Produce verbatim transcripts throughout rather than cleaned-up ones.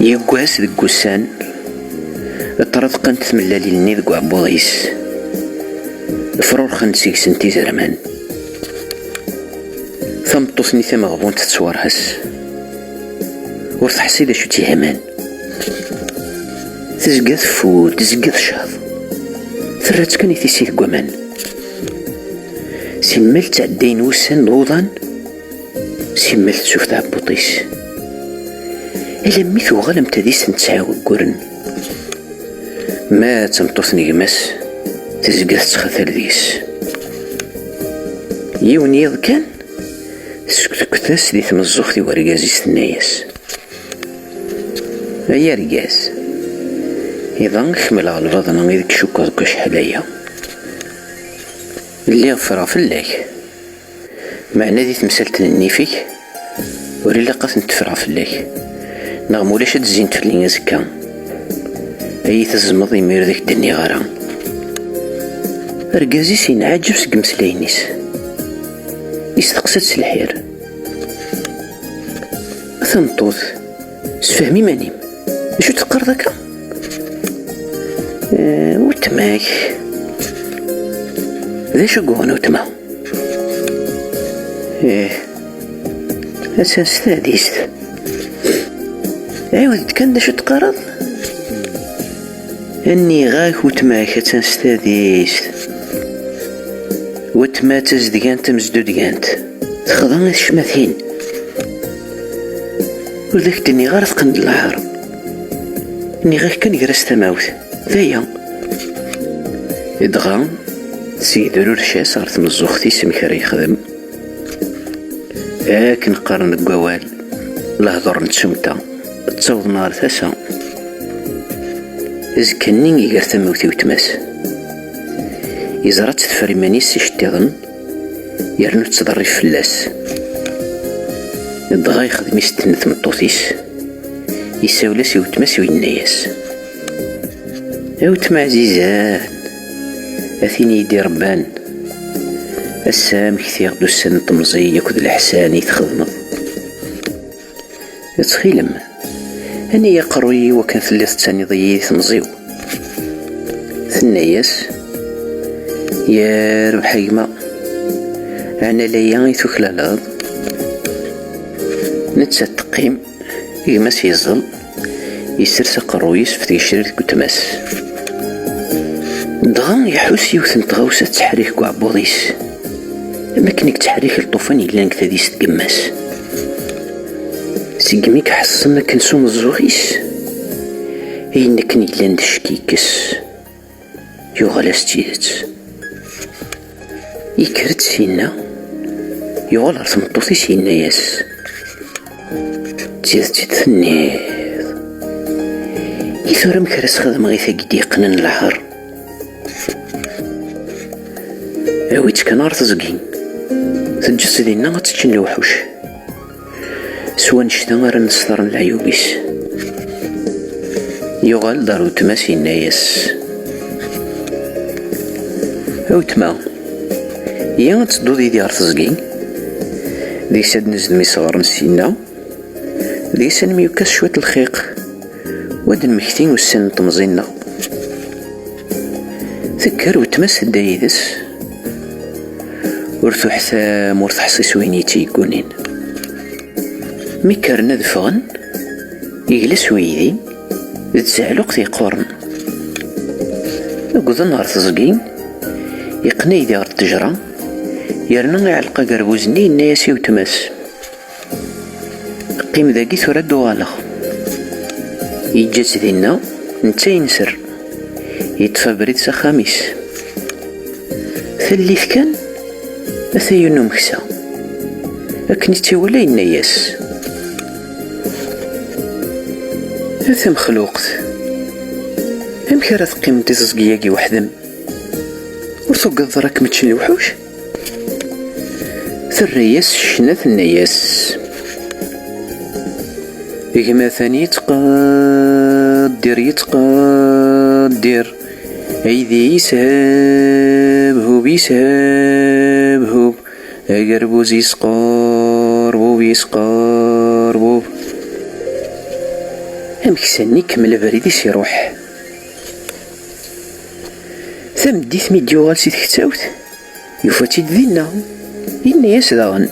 Yiwwas deg wussan, ṭṭreḍqent tmellalin-nni deg uɛebbuḍ-is, frurxen seg-sent izerman. Tameṭṭut-nni tameɣbunt tettwarhes, ur teḥṣi d acu tt-ihaman. Tezga teffud, tezga tecceḍ, terra-tt kan i tissit deg waman. Simmal ttɛeddayen wussan d wuḍan, simmal tettuf tɛebbuḍt-is, alammi tuɣal am tadist n tesɛa wagguren. Ma d tameṭṭut n gma-s, tezga tettxatal deg-s. Yiwen yiḍ kan, teskutkut-as di tmeẓẓuɣt i urgaz-is, tenna-yas: "Ay argaz, iḍ-a kemmleɣ lbaḍna i deg cukkeɣ deg wacḥal aya. Lliɣ ffreɣ fell-ak. Meɛna di temsalt n nnif-ik, ur ilaq ad tent-ffreɣ fell-ak, neɣ ma ulac ad d-zzint fell-i azekka. Ad iyi-tazmeḍ imi ur d ak-d-nniɣ ara." Argaz-is yenɛaǧeb seg imeslayen-is, isteqsa-tt s lḥir: "A tameṭṭut, sefhem iman-im, d acu teqqareḍ akka?" "Eh, weltma-k." "D acu i yuɣen weltma?" "Ih, attan s tadist." "Ɛiwed-d kan d acu teqqareḍ." "Nniɣ-ak weltma-k attan s tadist. Weltma d tazedgant tamesdudgant, texḍa i tecmatin. Ur d ak-d-nniɣ ara teqqen-d laɛer. Nniɣ-ak kan ger-as tamawt. D aya." Dɣa, tesgedrurec-as ɣer tmeẓẓuɣt-is amek ara yexdem. Akken qqaren deg wawal, lehdur n tsumta ttawḍen ɣer tasa. Azekka-nni iger tamawt i weltma-s. Iẓra-tt teffer iman-is s iceṭṭiḍen, yernu tettḍerrif fell-as. Dɣa yexdem i s-d-tenna tmeṭṭut-is, isawel-as i weltma-s u yenna-yas: "A weltma ɛzizan, a tin i yi-d-irebban, ass-a mmektiɣ-d ussan n temẓi akked leḥsan i txedmeḍ. Ttxil-m, ani aqerruy-iw akken telliḍ tettaniḍ-iyi di temẓi-w." Tenna-yas: "Yerbeḥ a gma, ɛni ala aya i tuklaleḍ?" Nettat teqqim, gma-s yeẓẓel, yessers aqerruy-is ɣef tgecrirt n weltma-s. Dɣa iḥuss yiwet n tɣawsa tettḥerrik deg uɛebbuḍ-is, am akken i yettḥerrik lṭufan yellan deg tadist n yemma-s. Segmi i iḥeṣṣen akken s umeẓẓuɣ-is, ayen akken yellan d ccek yekkes, yuɣal-as d tidet. Yekker-d syenna, yuɣal ɣer tmeṭṭut-is, yenna-yas: "D tidet i d-tenniḍ. I tura amek ara s-xedmeɣ i tagi d-yeqqnen leɛher? Awi-tt kan ɣer teẓgi, teǧǧa-tt dinna ad tt-ččen lewḥuc. S wannect-a ara nestaren leɛyub-is." Yuɣal-d ɣer weltma-s, yenna-yas: "A weltma, iyya ad tedduḍ yid-i ɣer teẓgi, deg-s ad d-nezdem isɣaren syenna, deg-s ad nemyukkas cwiṭ lxiq, u ad d-nmekti ussan n temẓi-nneɣ." Tekker weltma-s tedda yid-s. Ur tuḥtam, ur teḥṣi s wayen i tt-yeggunin. Mi kkren ad ffɣen, yegla-s uydi d tzeɛluqt yeqquren. Wwḍen ɣer teẓgi, yeqqen aydi ɣer ttejra, yerna iɛelleq agerbuz-nni, yenna-yas i weltma-s: "Qqim dagi, tura ad d-uɣaleɣ." Yeǧǧa-tt dinna, netta yenser, yeṭṭef abrid s axxam-is. Tallit kan, ata yiwen umeksa, akken i tt-iwala, yenna-yas: "A tamexluqt, amek ara teqqimeḍ di teẓgi-agi weḥd-m? Ur tugadeḍ ara ad kem-ččen lewḥuc?" Terra-yas ccna, tenna-yas: "Gma atan yettqaddir, yettqaddir. Aydi yeshabhub, yeshabhub. Agerbuz yesqerbub, yesqerbub." Ameksa-nni ikemmel abrid-is iruḥ. Tameddit mi d-yuɣal si tektawt, yufa-tt-id dinna. Yenna-yas daɣen: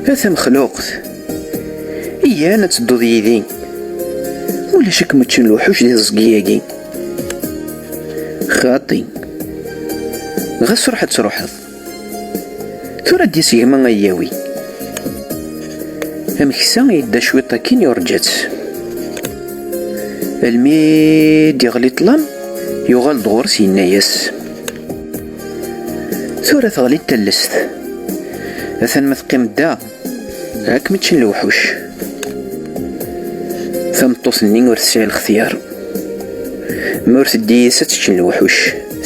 "A tamexluqt, iyyan ad tedduḍ yid-i. Ulac ad kem-ččen lewḥuc di teẓgi-agi." "Xaṭi, ɣas ruḥ ad truḥeḍ. Tura ad d-yas gma ad yawi." Ameksa yedda cwiṭ akkin, yurǧa-tt. Almi d-yeɣli ṭṭlam, yuɣal-d ɣur-s, yenna-yas: "Tura teɣli-d tallest. Atan ma teqqimeḍ da, ad kem-ččen lewḥuc." Tameṭṭut-nni ur tesɛi lextyar. Ma ur teddi yid-s, ad tt-ččen lewḥuc.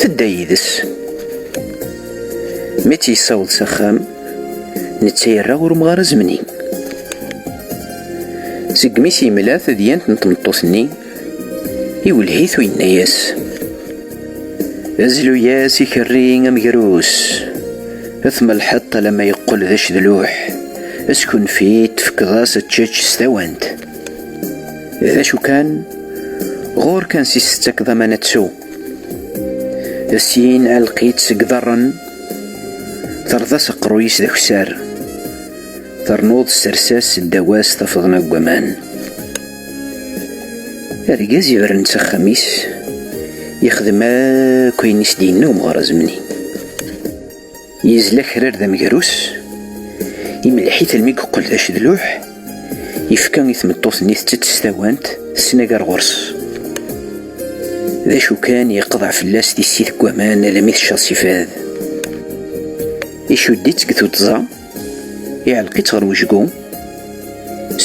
Tedda yid-s. Mi tt-yessaweḍ s axxam, netta yerra ɣur umɣar azemni. Segmi s-yemla tadyant n tmeṭṭut-nni, iwelleh-it u yenna-yas: "Azlu-yas ikerri amegrus, tmelḥeḍ alamma yeqqel d acedluḥ, askunfi tefkeḍ-as ad tečč s tawant. D acu kan, ɣur kan s-istettakeḍ aman ad tsew. Syin ɛelleq-itt seg iḍarren, terreḍ-as aqerruy-is d akessar, ternuḍ ssers-as ddaw-as tafeḍna n waman." Argaz ibren s axxam-is, yexdem akk ayen i s-d-yenna umɣar azemni. Yezla kra d amegrus, imelleḥ-it almi yeqqel d acedluḥ, yefka i tmeṭṭut-nni tettett s tawant, tesnagar ɣur-s. D acu kan, yeqḍeɛ fell-as tissit n waman alammi tecceḍ s ifad. Icudd-itt deg tuṭẓa, iɛelleq-itt ɣer wejgu,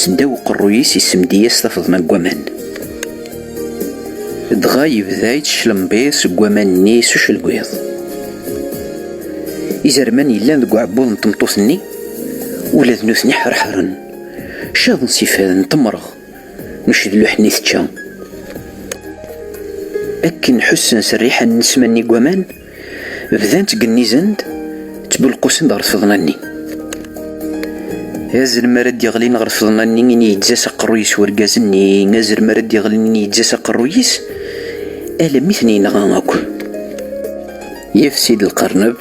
seddaw uqerruy-is issemdi-yas tafeḍna n waman. Dɣa yebda yetteclembiḍ seg waman-nni s ucelwiḍ. Izerman yellan deg uɛebbuḍ n tmeṭṭut-nni, ula d nutni ḥerḥren, caḍen s ifad n temreɣ n ucedluḥ-nni tečča. Akken ḥussen s rriḥa n nnesma-nni n waman, bdan ttgennizen-d, ttbulqusen-d ɣer tfeḍna-nni. Azrem ara d-yeɣlin ɣer tfeḍna-nni, ini yeǧǧa-s aqerruy-is wergaz-nni, azrem ara d-yeɣlin, ini yeǧǧa-s aqerruy-is, alammi ten-yenɣa akk. Yaf Sid Lqerneb,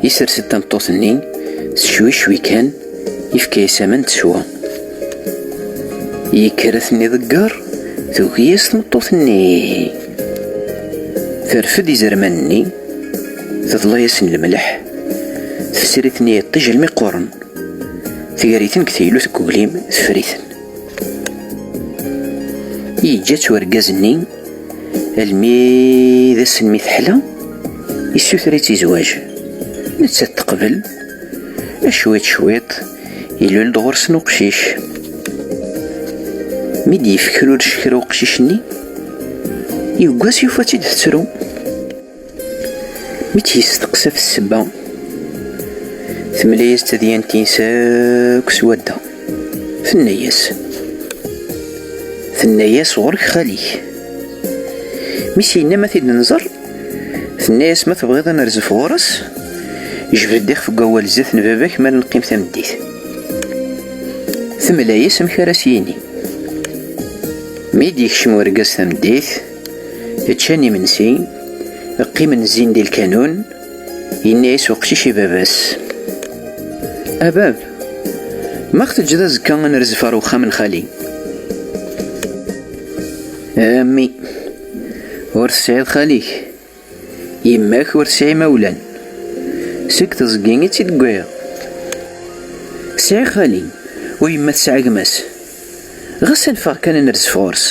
isers-d tameṭṭut-nni, s cwi cwi kan, yefka-yas aman teswa. Yekker ad ten-iḍegger, tugi-yas tmeṭṭut-nni. Terfed izerman-nni, teḍla-yasen lemleḥ, tefser-iten i yiṭij almi qquren, tger-iten deg teylut deg uglim, teffer-iten. Yeǧǧa-tt urgaz-nni almi d ass-nni mi teḥla, issuter-itt i zzwaǧ. Nettat teqbel, cwiṭ cwiṭ, ilul-d ɣur-sen uqcic. Mi d-yefk lulec kra uqcic-nni, yeggas yufa-tt-id tettru. Mi tt-yesteqsa ɣef ssebba, temla-yas tadyant-ines akk s wadda. Tenna-yas, tenna-yas: "Ɣur-k xali-k." Mi s-yenna ma t-id-nẓer, tenna-yas: "Ma tebɣiḍ ad nerzef ɣur-s, jbed ixef deg wawal zdat n baba-k mi ara neqqim tameddit." Temla-yas amek ara s-yini. Mi d-yekcem urgaz tameddit, ččan imensi, qqimen zzin di lkanun, yenna-yas uqcic i baba-s: "A bab, ma ɣ-teǧǧeḍ azekka ad nerzef ɣer uxxam n xali?" "A mmi, ur tesɛiḍ xali-k. Yemma-k ur tesɛi imawlan. Seg teẓgi i tt-id-tewwiḍ." "Sɛiɣ xali, u yemma tesɛa gma-s. Ɣas anef-aɣ kan ad nerzef ɣur-s."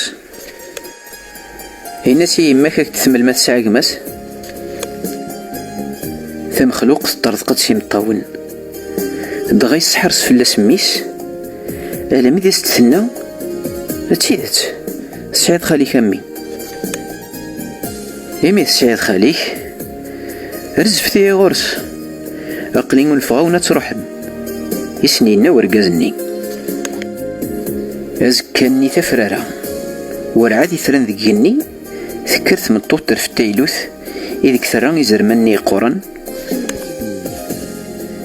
"Ini-as i yemma-k ad k-d-temmel ma tesɛa gma-s." Tamexluqt teṭṭerḍeq-d s imeṭṭawen, dɣa yesseḥres fell-as mmi-s, alammi d as-d-tenna: "D tidet, tesɛiḍ xali-k a mmi. Imi tesɛiḍ xali-k, rezfet-iyi ɣur-s. Aql-i unfeɣ-awen ad truḥem," i sen-yenna urgaz-nni. Azekka-nni tafrara, werɛad itran deg igenni, tekker tmeṭṭut terfed taylut ideg terra izerman-nni yeqquren,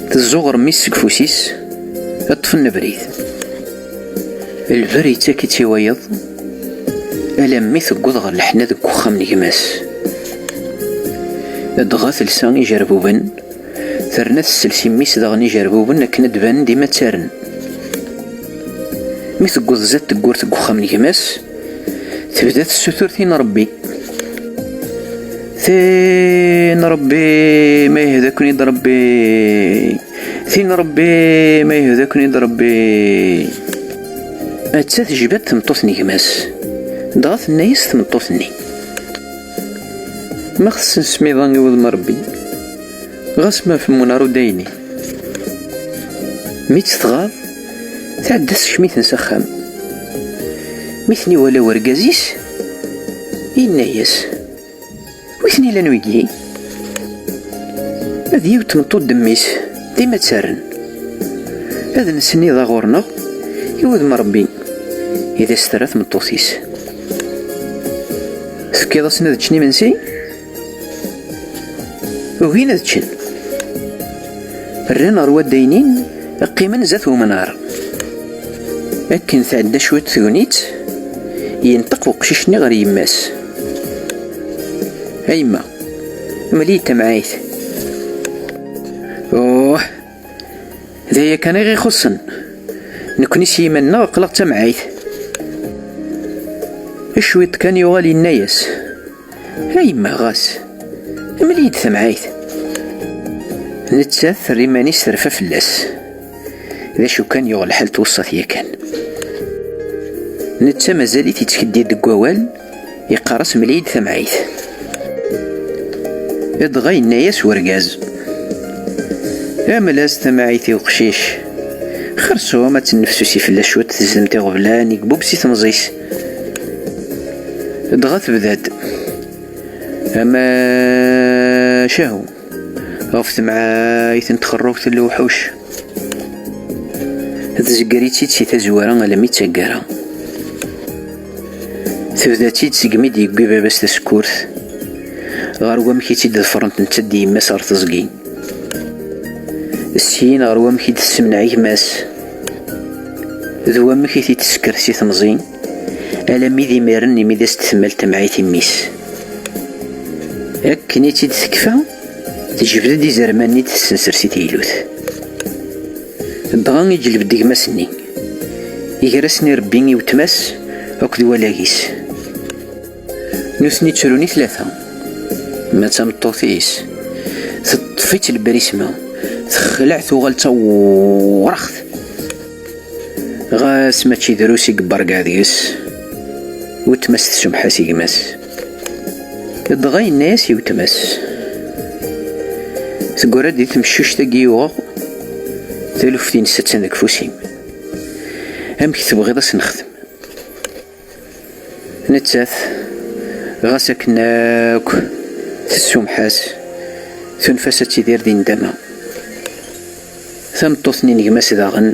tezzuɣer mmi-s seg ufus-is, ṭṭfen abrid. Lberr yettak-itt i wayeḍ, alammi tewweḍ ɣer leḥna deg uxxam n gma-s. Dɣa telsa ijerbuben, terna tessels i mmi-s daɣen ijerbuben akken ad d-banen d imattaren. Mi tewweḍ zdat tewwurt deg uxxam n gma-s, tebda tessutur tin n Ṛebbi. Tin n Ṛebbi, ma yehda-ken-id Ṛebbi! Tin n Ṛebbi, ma yehda-ken-id Ṛebbi! Atta tejba-d tmeṭṭut n gma-s, dɣa tenna-yas tmeṭṭut-nni: Ma xessen ssmiḍa i wudem n Ṛebbi, ɣas ma ɣef Munar ur d-ayni. Mi tt-tɣaḍ, tɛedda tekcem-iten s axxam. Mi ten-iwala urgaz-is, yenna-yas: Wi ten-ilan wigi? Ad yiwet tmeṭṭut d mmi-s, d imattaren. Ad nsenni da ɣur-neɣ i wudem Ṛebbi, i d as-terra tmeṭṭut-is. Tefkiḍ-asen ad ččen imensi? Ugin ad ččen. Rran ɣer waddaynin, qqimen zdat umnar. Akken tɛedda cwiṭ tegnit, yenṭeq uqcic-nni ɣer yemma-s: A yemma, mel-iyi-d tamɛayt. Uh, d aya kan i ɣ-ixuṣṣen. Nekni s yiman-nneɣ aql-aɣ d tamɛayt. Cwiṭ kan yuɣal yenna-yas: A yemma, ɣas, mel-iyi-d tamɛayt. Nettat terra iman-is terfa fell-as. D acu kan, yuɣ lḥal tweṣṣa-t yakan. Netta mazal-it yettkeddid deg wawal, yeqqar-as: Mel-iyi-d tamɛayt. Dɣa yenna-yas urgaz: Amel-as tamɛayt i uqcic. Xersum ad tennefsusi fell-as cwiṭ, tezdem tiɣeblan, yegbub si temẓi-s. Dɣa tebda-d: Amacahu ɣef temɛayt n txerrubt n lewḥuc. Tzegger-itt-id si tazwara alammi d taggara. Tebda-tt-id segmi d-yewwi baba-s tasekkurt, ɣer wamek i tt-id-ḍefrent netta d yemma-s ɣer teẓgi, syin ɣer wamek i d-tessemneɛ gma-s, d wamek i t-id-tesker si temẓi, alammi d imiren imi d as-d-temmal tamɛayt i mmi-s. Akken i tt-id-tekfa, tejbed-d izerman-nni d-tessenser si teylut. Dɣa iǧelleb-d gma-s-nni, iger-asen irebbi i wetma-s akked walag-is. Nutni ttrun i tlata, ma d tameṭṭut-is, teṭṭef-itt lbrisma, texleɛ, tuɣal d tawraɣt. Ɣas mačči drus i yebbergeɛ deg-s, wetma-s tsumeḥ-as i gma-s. Dɣa yenna-yas i wetma-s: Teggra-d di temcuct-agi yuɣeɣ, taluft-ines attan deg ufus-im. Amek tebɣiḍ ad s-nexdem? Nettat, ɣas akken akk tessumeḥ-as, tunef-as ad tidir di nndama. Tameṭṭut-nni n gma-s daɣen,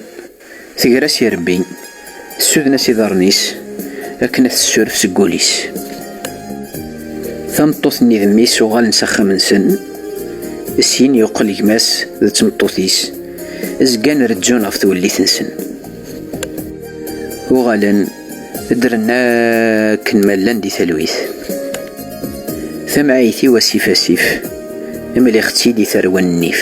tger-as irebbi, tessuden-as iḍarren-is akken ad t-tessuref seg wul-is. Tameṭṭut-nni d mmi-s uɣalen s axxam-nsen, syin yeqqel gma-s d tmeṭṭut-is, zgan rezzun ɣef twellit-nsen. Uɣalen ddren akken ma llan di talwit. Tamɛayt-iw asif asif, mliɣ-tt-id i tarwa n nnif.